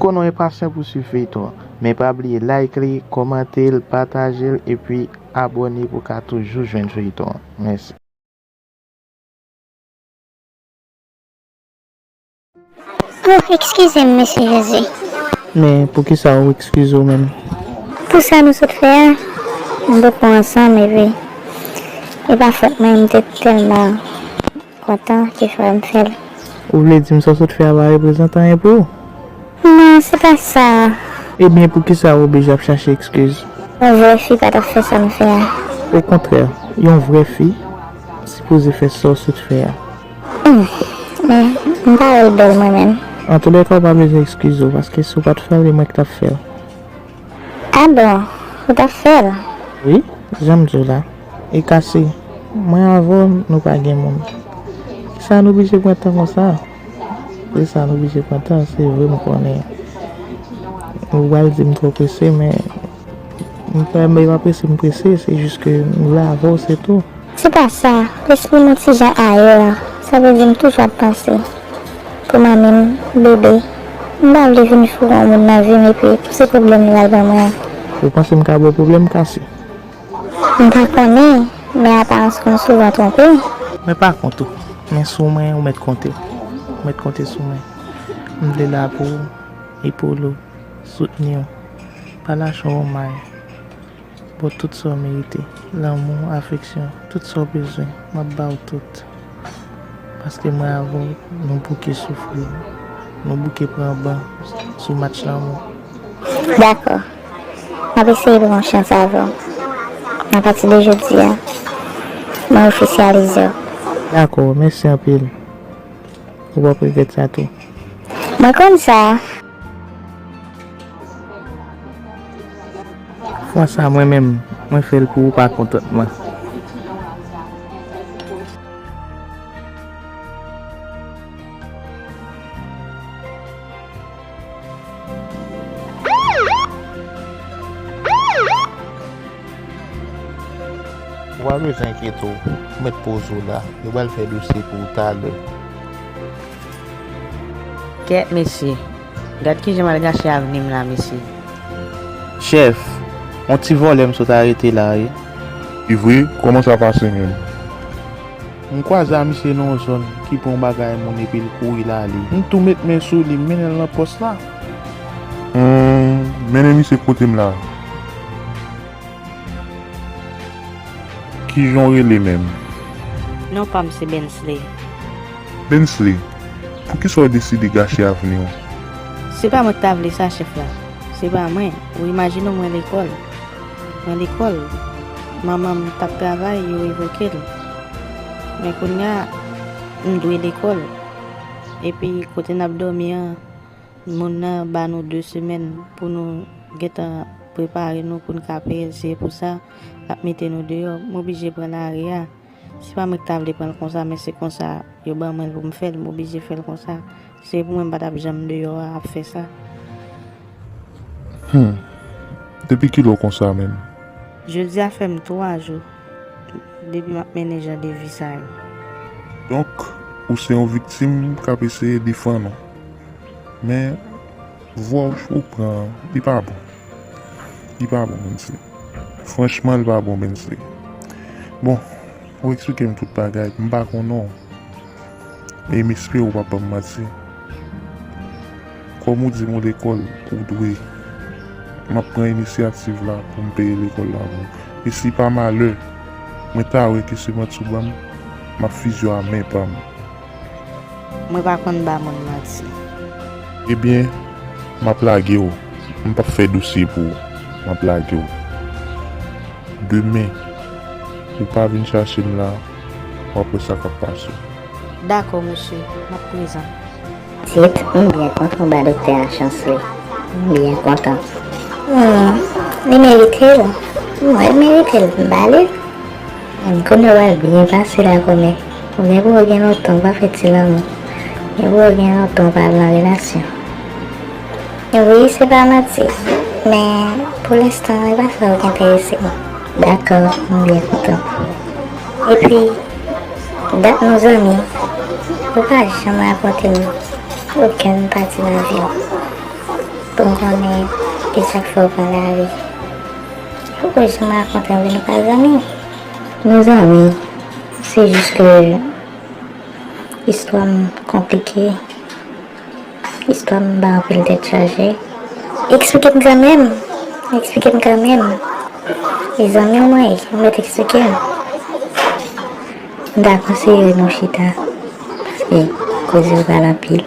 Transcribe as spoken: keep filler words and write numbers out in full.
Pou nou enpasyan pou swiv feyton an, men pa bliye like li, kòmante l, pataje l, epi abòne pou w ka toujou jwenn feyton an. Mèsi. Oh, eskize m, mesye Jezi. Men poukisa ou eskize w menm? Pou sa nou sot fè a, m poko ansanm epi e pa fòt mwen, m te tèlman kontan ki fè m fè l. Ou vle di m sa w sot fè a pa reprezante anyen pou ou? Non, se pa sa. Ebyen poukisa ou oblije ap chache eskiz? Yon vrè fi pa t ap fè sa m fè a. Okontrè, yon vrè fi sipoze fè sa w sot fè a. Hmm, men m pa wè l bèl mwen menm. Antoulèka ou pa bezwen eskize w paske si w pa t fè l e mwen ki t ap fè l. Ah bon, ou t ap fè l? Wi, jan m di w la. E kase, mwen avè w nou pa gen moun. Kisa nou oblije pran tan konsa? Poukisa nou oblije pran tan? Se vre m konnen ou pral di m twò prese men m pa prese m prese, se jis ke m vle avè w se tou. Se pa sa, lespri m yon ti jan ayè, sa vle di m toujou ap panse pou manmi m, bebe. M pa vle vin fou yon moun nan vi m epi se pwoblèm li pral ban mwen an. Ou panse m ka ba w pwoblèm, Kase? M pa konnen, men aparans konn souvan twonpe. Mwen pa kont ou, men sou mwen ou mèt konte. Ou mèt konte sou mwen. M vle la pou ou, epole w, soutni w. Pa lache w anmay. Ba w tout sa w merite. Lanmou, afeksyon, tout sa w bezwen, m ap ba w tout. Paske mwen avè w, nou bouke soufri, nou bouke pran ban sou match lanmou. Dakò. M ap eseye pran yon chans avè w. Apati de jodi a, mwen ofisyalize w. Dakò, mèsi anpil. Ou p ap regrèt sa tou. Mwen konn sa. Fwa sa mwen menm, mwen fè l pou ou pa kontantman. Ou pa bezwen enkyete w, ou mèt poze w la, yo pral fè dosye pou ou talè. Kèt mesye, gad kijan m al gache avni m la mesye. Chèf, yon ti vòlè m sot arete la wi. Evre, kòman sa pase menm? M kwaze a misye nan yon zòn ki pran yon bagay moun epi l kouri l ale. M tou met men sou li, m mennen l nan pòs la. Humm, mennen misye kote m la. Kijan w rele menm? Non pa m se Bensley. Bensley, poukisa w deside gache avni w? Se pa mwen ki ta vle sa chèf la. Se pa mwen. Ou imajine w mwen lekòl. Mwen lekòl. Manman m t ap travay, yo revoke l. Men kounye a, m dwe lekòl. Epi kote n ap dòmi an, moun nan ba nou de semèn pou nou gentan prepare nou pou n ka peye l. Se pou sa, l ap mete nou deyò. M oblije pran lari a. Se pa mwen ki ta vle pran l konsa, men se konsa yo ban mwen l pou m fè l, m oblije fè l konsa. Se pou mwen m pa t ap janm deyò a ap fè sa. Humm. Depi kilè w konsa menm? Jodi a fè m twa jou depi m ap mennen jan de vi sa yo. Donk, ou se yon viktim k ap eseye defann ou. Men, vwa w pran an, li pa bon. Li pa bon, Bensley. Franchman, li pa bon, Bensley. Bon, ou eksplike m tout bagay, m pa konnen w. E m espere w p ap ban m manti. Kòm ou di m ou lekòl, ou dwe. M ap pran inisyativ la pou m peye lekòl la pou ou. E si pa malè, mwen ta wè ke se manti w ban m, m ap fizye w a men pa m. Mwen pa konn ba moun manti. Ebyen, m ap lage w. M p ap fè dosye pou ou. M ap lage w. Demen, ou pa vin chache m la, w ap wè sa k ap pase w. Dakò, mesye, m ap prezan. Tit, m byen kontan w ba doktè a chans li. M byen kontan. Hmm, li merite l. M wè l merite l, m ba li. M konnen w al byen pase la kòmè. Ou gen pou w gen lontan w pa fè ti lanmou. Gen pou w gen lontan w pa al nan relasyon. Wi, se pa manti. Men, pou lenstan, e pa sa yo ki enterese m. Dakò, m byen kontan. Epi, dat nou zanmi, ou pa janm rakonte m okenn pati nan vi w. Pou m konnen ki sa k fè w pa lari. Poukòz m rakonte w, nou pa zanmi? Nou zanmi. Se jis ke istwa m konplike. Istwa m ba anpil tèt chaje. Eksplike m kanmenm. Eksplike m kanmenm. E zanmi w mwen ye, ou mèt eksplike m. M ta konseye nou chita. Paske koze yo pral anpil.